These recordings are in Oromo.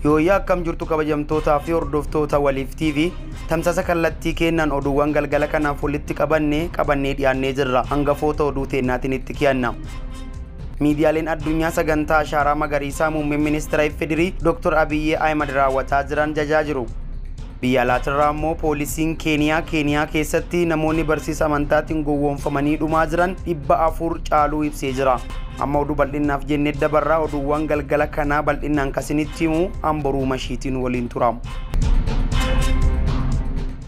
Yooyyaa akkam jirtu kabajamtootaa fi hordoftoota Waliif TV tamsaasa kallattii kennan oduuwwan galgala kanaaf walitti qabannee dhiyaannee jirra. Hangafoota oduu teennaatiin itti kiyanna. Miidiyaaleen addunyaa sagantaa ashaaraa magariisaa muummeen ministeera Ifedirii Dr. Abiyyi Ahimad raawwataa jiran jajaa jiru. Biyya alaatirraa immoo poolisiin Keeniyaa keessatti namoonni barsiisa amantaatiin gowwoomfamanii dhumaa jiran 400 caaluu ibsee jira. Amma oduu bal'innaaf jennee dabarraa oduuwwan galgala kanaa bal'innaan kasinitti himu Amboruu Mashiitiin waliin tura.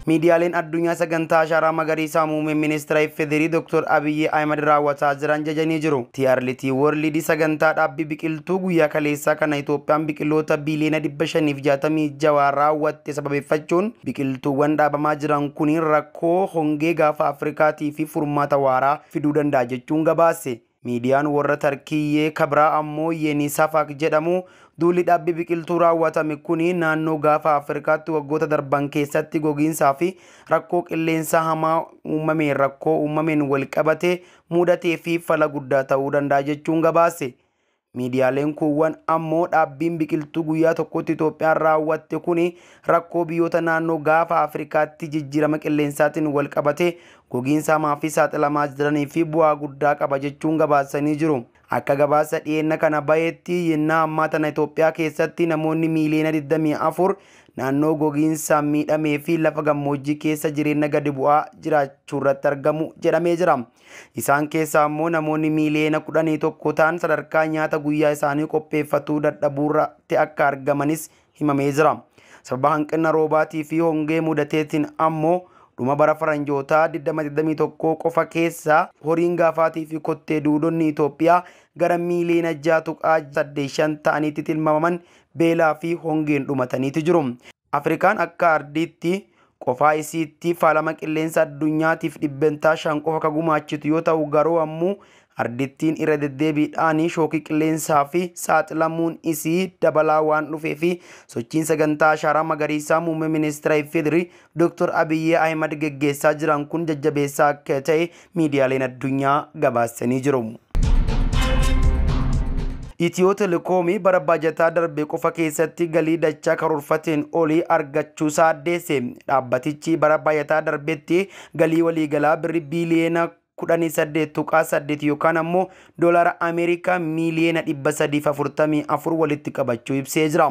Miidiyaaleen addunyaa sagantaa ashaaraa magariisaa muummeen ministeera Ifedirii Dr. Abiyyi Ahimad raawwataa jiran jajanii jiru. TRT World sagantaa dhaabbii biqiltuu guyyaa kaleessaa kana Itoophiyaan biqiloota biiliyoona 566 raawwatte sababeeffachuun biqiltuuwwan dhaabamaa jiran kun rakkoo hongee gaafa Afrikaatii fi furmaata waaraa fiduu danda'a jechuun gabaase. Miidiyaan warra Tarkiyyee Kabraa ammoo Yeni Safak jedhamu duulli dhaabbii biqiltuu raawwatame kun naannoo gaafa Afrikaatti waggoota darban keessatti gogiinsaa fi rakkoo qilleensaa hamaa uumameen rakkoo uumameen wal qabate mudatee fi fala guddaa ta'uu danda'a jechuun gabaase. Miidiyaaleen kuuwwan ammoo dhaabbiin biqiltuu guyyaa tokkotti Itoophiyaan raawwatte kun rakkoo biyyoota naannoo gaafa Afrikaatti jijjiirama qilleensaatiin wal qabate gogiinsa hamaa fi saaxilamaa jiranii fi bu'aa guddaa qaba jechuun gabaasanii jiru. Akka gabaasa dhiyeenya kana baheetti yennaa ammaa tana Itoophiyaa keessatti namoonni miiliyoona 24 naannoo gogiinsaan miidhamee fi lafa gammoojjii keessa jireenya gadi bu'aa jiraachuu irratti argamu jedhamee jira. Isaan keessaa immoo namoonni miiliyoona 11 ta'an sadarkaa nyaata guyyaa isaanii qopheeffatuu dadhabuu irratti akka argamanis himamee jira. Sababa hanqina roobaatii fi hongee mudateetiin ammoo dhuma bara faranjootaa 2021 qofa keessa horiin gaafaatii fi kottee duudonni Itoophiyaa gara miiliyoona 6.85 ta'aniitti tilmaamaman beelaa fi hongeen dhumataniiti jiru. Afrikaan akka ardiitti qofaa isiitti faalama qilleensa addunyaatiif 5% qofa kan gumaachitu yoo ta'u garuu ammoo ardittiin irra deddeebiidhaan shookii qilleensaa fi saaxilamuun isii dabalaa waan dhufee fi sochiin sagantaa ashaaraa magariisaa muummee ministeera Ifedirii Dr. Abiyyi Ahimad geggeessaa jiran kun jajjabeessaa akka ta'e miidiyaaleen addunyaa gabaasanii jiru. Itiyoo Telekoomii bara baajataa darbe qofa keessatti galii dachaa karoorfateen olii argachuusaa addeesse. Dhaabbatichi bara baajataa darbetti galii waliigalaa birri biiliyoona 18.8 yookaan ammoo doolara Ameerikaa miiliyoona 344 walitti qabachuu ibsee jira.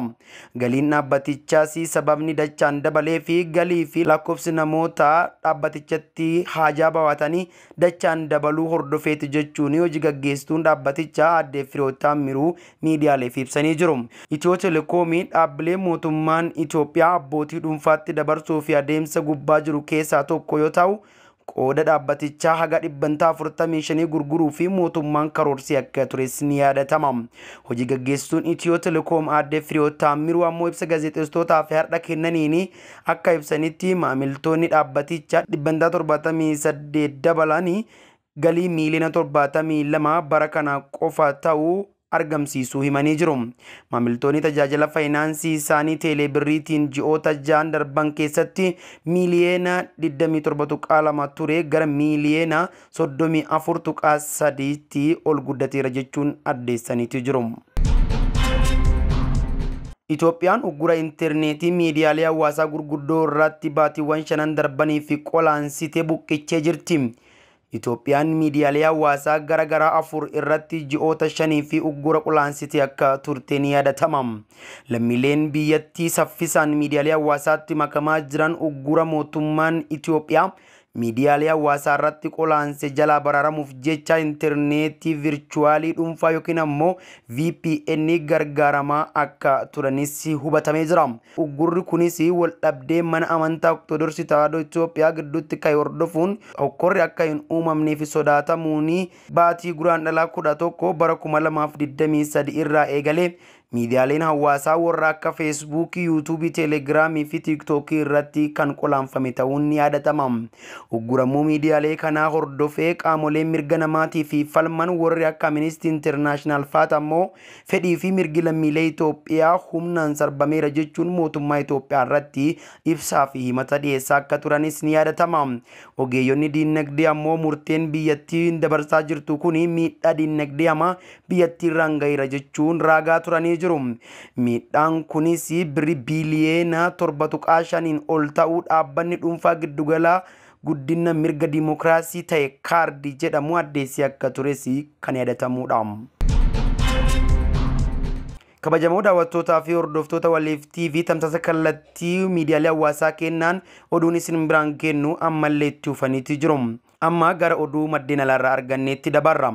Galiin dhaabbatichaas sababni dachaan dabalee fi galii fi lakkoofsi namoota dhaabbatichatti haajaa baatanii dachaan dabaluu hordofeeti jechuun hojii gaggeessituun dhaabbatichaa aadde Firoottaa Miruu miidiyaaleef ibsanii jiru. Itiyoo Telekoomii dhaabbilee mootummaan Itoophiyaa abbootii dhuunfaatti dabarsuu fi adeemsa gubbaa jiru keessaa tokko yoo ta'u qooda dhaabbatichaa haga 45% gurguruu fi mootummaan karoorsee akka tures ni yaadatama. Hojii gaggeessituun Itiyoo Telekoom aadde Firoottaa Miruu ammoo ibsa gaazexeessitootaaf har'a kennaniin akka ibsanitti maamiltoonni dhaabbatichaa 78% dabalanii galii miiliyoona 72 bara kana qofa ta'uu argamsiisuu himanii jiru. Maamiltoonni tajaajila faayinaansii isaanii teeleebirriitiin ji'oota 6 darban keessatti miiliyoona 27.2 ture gara miiliyoona 34.3tti ol guddateera jechuun addeessaniitu jiru. Itoophiyaan uggura intarneetii miidiyaalee hawaasaa gurguddoo irratti baatiiwwan 5 darbanii fi qolaansitee buqqichee jirti. Itoophiyaan miidiyaalee hawaasaa gara garaa 4 irratti ji'oota 5 fi uggura qolaansitee akka turte ni yaadatama. Lammiileen biyyattii saffisaan miidiyaalee hawaasaatti makamaa jiran uggura mootummaan Itoophiyaa miidiyaalee hawaasaa irratti qolaanse jalaa baraaramuuf jecha intarneetii virchuwaalii dhuunfaa yookiin ammoo VPN gargaaramaa akka turanis hubatamee jira. Uggurri kunis wal dhabdee mana amantaa Ortodoksii Tawaahidoo Itoophiyaa gidduutti ka'e hordofuun hokkorri akka hin uumamneef sodaatamuun baatii guraandhalaa 11 bara 2023 irraa eegalee miidiyaaleen hawaasaa warra akka Feesbuukii, Yuutuubii, Teelegiraamii fi Tiiktookii irratti kan qolaanfame ta'uun ni yaadatama. Ugguramuu miidiyaalee kanaa hordofee qaamoleen mirga namaatii fi falman warri akka Amnesty International fa'aati ammoo fedhii fi mirgi lammiilee Itoophiyaa humnaan sarbameera jechuun mootummaa Itoophiyaa irratti ibsaa fi himata dhiyeessaa akka turanis ni yaadatama. Ogeeyyonni diinagdee ammoo murteen biyyattiin dabarsaa jirtu kun miidhaa diinagdee hamaa biyyattii irraan gaheera jechuun raagaa turanii jiru. jiru. Miidhaan kunis birri biiliyeena 7.5 ol ta'uu dhaabbanni dhuunfaa giddugalaa guddina mirga dimookiraasii ta'e kaardii jedhamu addeessee akka tures kan yaadatamudha. Kabajamoo daawwattootaa fi hordoftoota Waliif TV, tamsaasa kallattii miidiyaalee hawaasaa kennaan oduun isin biraan kennu ammallee itti ufaniiti jiru. Amma gara oduu maddeen alaarraa arganneetti dabarra.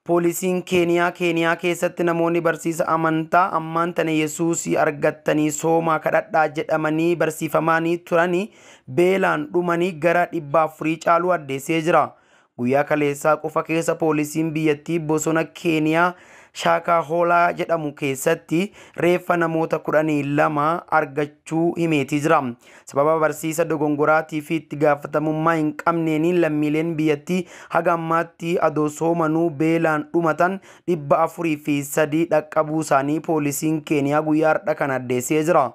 Poolisiin Keeniyaa keessatti namoonni barsiisa amantaa ammaan tana Yesuus argattanii soomaa kadhadhaa jedhamanii barsiifamanii turanii beelaan dhumanii gara 400 caaluu addeessee jira. Guyyaa kaleessaa qofa keessa poolisiin biyyattii bosona Keeniyaa Shaakahoolaa jedhamu keessatti reeffa namoota 12 argachuu himeetii jira. Sababa barsiisa dogongoraatii fi itti gaafatamummaa hin qabneen lammiileen biyyattii haga ammaatti adoo soomanuu beelaan dhumatan 403 dhaqqabuu isaanii poolisiin Keeniyaa guyyaa har'a kan addeessee jira.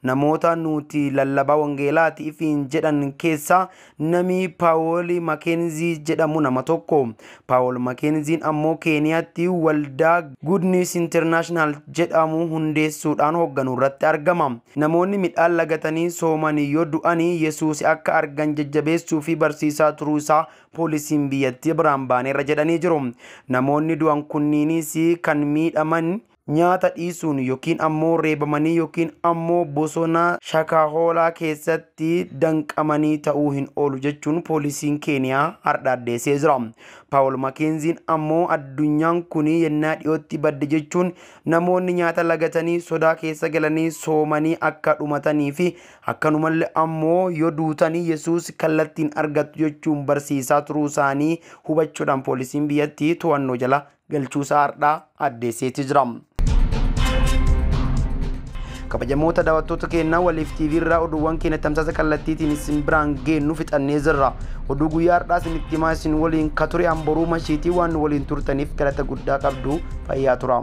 Namoota nuti lallabaa wangeelaati ifiin jedhan keessaa nami Paawol Makeenzii jedhamu nama tokko. Paawol Makeenziin ammoo Keeniyaatti waldaa Good News International jedhamu hundeessuudhaan hoogganuu irratti argama. Namoonni midhaan lagatanii soomanii yoo du'anii Yesuus akka argan jajjabeessuu fi barsiisaa turuu isaa poolisiin biyyattii biraan baaneerra jedhanii jiru. Namoonni du'an kunniinis kan miidhaman nyaata dhiisuun yookiin ammoo reebamanii yookiin ammoo bosona Shakahoolaa keessatti danqamanii ta'uu hin oolu jechuun poolisiin Keeniyaa har'a addeessee jira. Paawul Makeenziin ammoo addunyaan kun yennaa dhiyootti badde jechuun namoonni nyaata lagatanii sodaa keessa galanii soomanii akka dhumatanii fi akkanumallee ammoo yoo duutanii Yesuus kallattiin argattu jechuun barsiisaa turuu isaanii hubachuudhaan poolisiin biyyattii to'annoo jala galchuusaa har'a addeesseeti jira. Kabajamoota daawwattoota keenyaa Waliif TV irraa oduuwwan keenya tamsaasa kallattiitiin isin biraan geennu fixannee jirra. Oduu guyyaa har'aa isinitti himaa isin waliin ka ture Amboruu Mashiitii waan waliin turtaniif galata guddaa qabdu. Fayyaa tura.